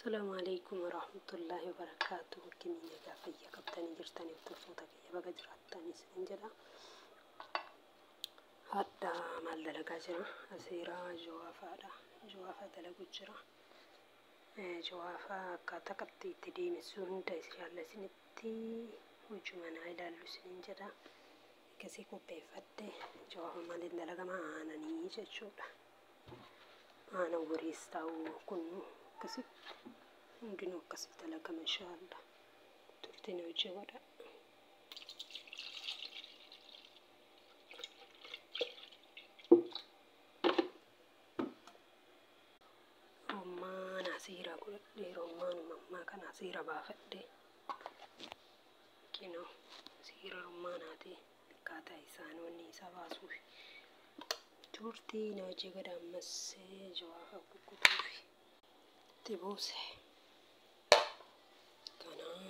Asalaamu alaikum warahmatullaahi wabarakaatuh. Akkamiin nagaa fayyaa qabdanii jirtaniif turtoota kiyya baga jiraattanii isin jedha. Hadha maal dalagaa jira? Asiiraa jawaafaadha. Jawaafaa dalagu jira. Jawaafaa akkaataa qabxii itti deemsisuu hunda inshaalla isinitti hojii manaa ilaallu isinin jedha. Akkasii qopheeffadhe jawaafa maaliin dalagama aananii jechuudha. Aanan wariis ta'uu kun akkasitti hundinuu akkasitti dalagama inshaalla. Turtiin hojii godha. Rummaana asiira godhadhe rummaanuma ammaa kana asiira baafadhe kinoo asiira rummaanaati akkaataa isaan wanni isa baasuuf turtiin hojii godha ammas jawaafa kukkutuuf itti buuse kanaa.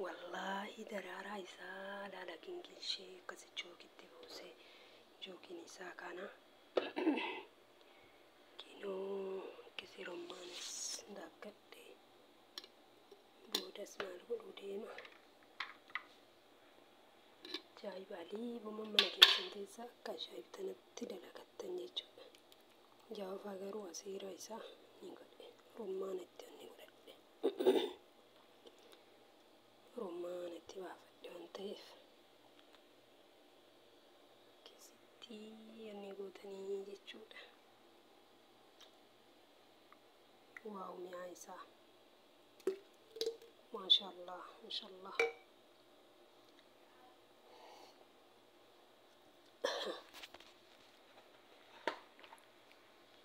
Wallaahi daraaraa isaa laala gingilshee akkasi jookitti buuse jookiin isaa kana kinoo akkasi rommaanis daakadhe boodas maal godhuu deema. Ajaa'iba aliibuma mana keessan keessa akka ajaa'ibtanatti dalagattan jechuudha. Jawaafaa garuu asiira isaa ni godhe rummaana itti ni godhadhe. Rummaana itti baafadhe waan ta'eef keessatti inni gootanii jechuudha. Waaw mi'aa isaa. Maashaallah maashaallah.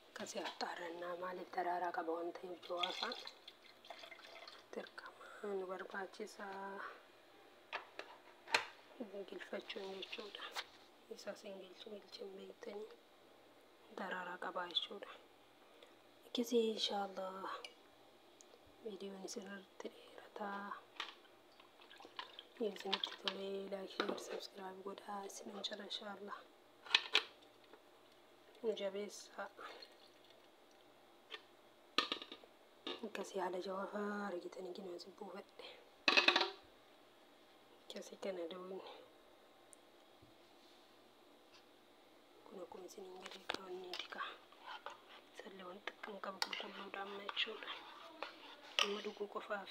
Akkasii haxaarannaa maaliif daraaraa qaba waan ta'eef jawaafaan dirqama nu barbaachisaa gingilfachuun jechuudha. Isaas gingilchin beektanii daraaraa qabaa jechuudha. Akkasii inshaallah viidiyoon isinirratti dheerataa. Yoo isinitti tolee like share subscribe godhaa isinin jira inshaallah. Nu jabeessaa. Akkasii haala jawaafaa argitanii kinoo si buufadhe. Akkasii kana dawwinni. Kun akkuma isiniin jedhe kaawwanneeti kaa. Sallee wanta akkam qabu qulqulluudha amma jechuudha. Amma dhuguu qofaaf.